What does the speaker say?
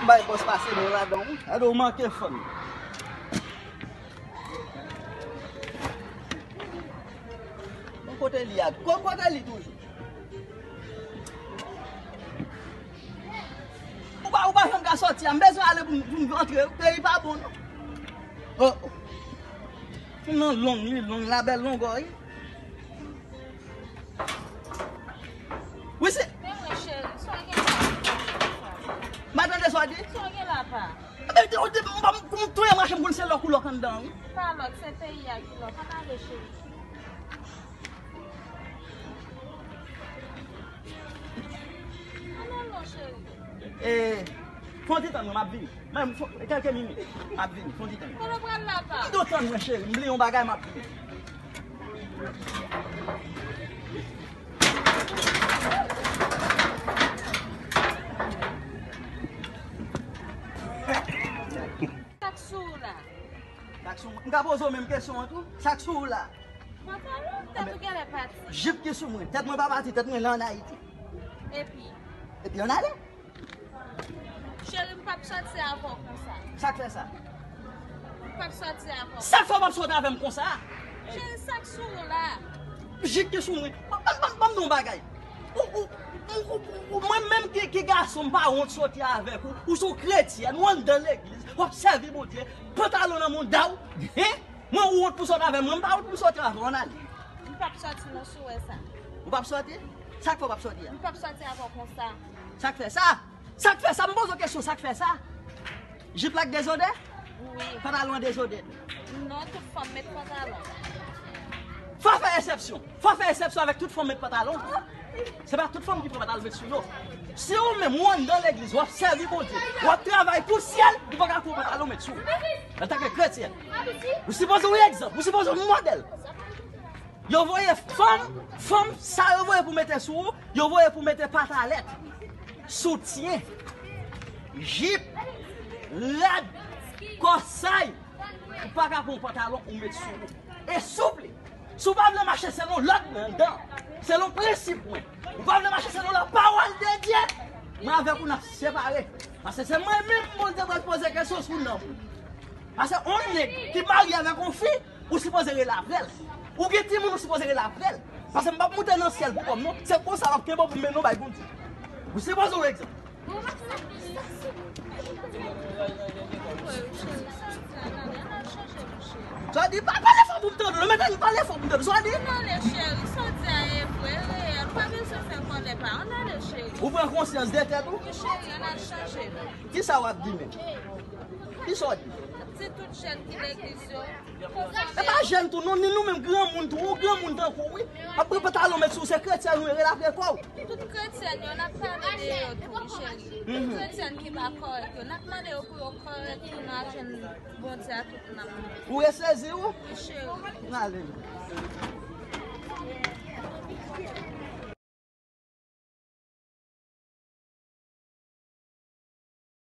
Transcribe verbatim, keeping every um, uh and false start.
Bay bòs pase nou ladan, wi. Gade w manke fanm. Bon, kote li a? Ko-, kote li toujou? Ou pa, ou pa janm ka sòti a. M bezwen ale pou m, pou m antre. Peyi pa bon, non. Oh, oh. Nan long, li long, la bèl longò, wi. Wi, se. Men mwen, cheri, sa w gen la? M pa tande sa w di. Sa w gen la, pa? Ebyen, ou te, m pa, m, m touye mache, m konn se lòk ou lòk anndan, wi. Pa lòk, se peyi a ki lòk. Ann ale, cheri. Ann ale non, cheri. E, fè yon ti tann, m ap vini. Men, fò, kèlke minit, m ap vini, fè yon ti tann. Kote w pral la, pa? M do tann mwen, cheri, m bliye yon bagay, m ap vini. Sa k sou ou la? Sa k sou mwen? M ka poze w menm kesyon an tou? Sa k sou ou la? Pantalon, tèt ou genlè pati. Jip ki sou mwen. Tèt mwen pa pati, tèt mwen la ann Ayiti. Epi? Epi ann ale. Cheri, m p ap sòti avè w konsa. Sa k fè sa? M p ap sòti avè w. Sa k fè w p ap sòti avè m konsa? Cheri, sa k sou ou la? Jip ki sou mwen. Ban, ban, ban, ban m di w yon bagay. Ou, ou, ou, ou, ou, mwen menm ki, ki gason, m pa wont sòti avèk ou. Ou se yon kretyèn, ou anndan legliz, w ap sèvi Bondye, pantalon nan mouda w. Hen? Mwen ou wont pou sòti avè mwen, m pa wont pou m sòti avè w, ann ale. M p ap sòti non si w wè sa. Ou p ap sòti? Sa k fè w p ap sòti a? M p ap sòti avè w konsa. Sa k fè sa? Sa k fè sa? M poze w kesyon, sa k fè sa? Jip la k dezodè? Wi. Pantalon an dezodè tou? Non, tout fanm met pantalon. Fò fè eksepsyon. Fò fè eksepsyon avèk tout fanm met pantalon. Se pa tout fanm ki pran pantalon met sou yo. Si ou menm ou anndan legliz, w ap sèvi Bondye, w ap travay pou syèl, ou pa ka pran pantalon met sou ou. Antanke kretyèn, ou sipoze w egzanp, ou sipoze w modèl. Yo voye fanm, fanm sa yo voye pou mete sou ou, yo voye pou mete patalèt, soutyen, jip, rad, kòsay. Ou pa ka pran yon pantalon ou met sou ou. E souple, si w pa vle mache selon lòd mwen anndan, selon prensip mwen, ou pa vle mache selon lapawòl de Dye, mwen avèk ou n ap separe. Paske se mwen menm Bondye pral poze kesyon sou nanm ou. Paske yon nèg ki marye avèk yon fi, ou sipoze rele apre l. Ou gen timoun, ou sipoze rele apre l. Paske m p ap moute nan syèl pou kò m non. Se konsa m ap kenbe w pou m mennen w bay Bondye. Ou sipoze w egzanp. Sa w di, pa, pale fò pou m tande w. Mete pale fò pou m tande w. Sa w di? Ann ale, cheri. Sa w di a e vre, e reyèl. Ou pa bezwen fè kòlè pa. Ann ale, cheri. Ou pran konsyans de tèt ou? Wi, cheri, ann al chanje non. Kisa w ap di menm? Kisa w di? Di tout jèn ki legliz yo. E pa jèn tou non, ni nou menm granmoun tou, ou granmoun tankou w, wi. Ap pran pantalon met sou ou, se kretyèn ou ye, rele apre kò w. Tout kretyèn yo, n ap pale de yo tou, wi, cheri. Tout kretyèn ki pa kòrèk yo, n ap mande yo pou yo kòrèk tou, n a jwenn Bondye a tout nanm nou. Ou resezi ou? Wi, cheri. N ale.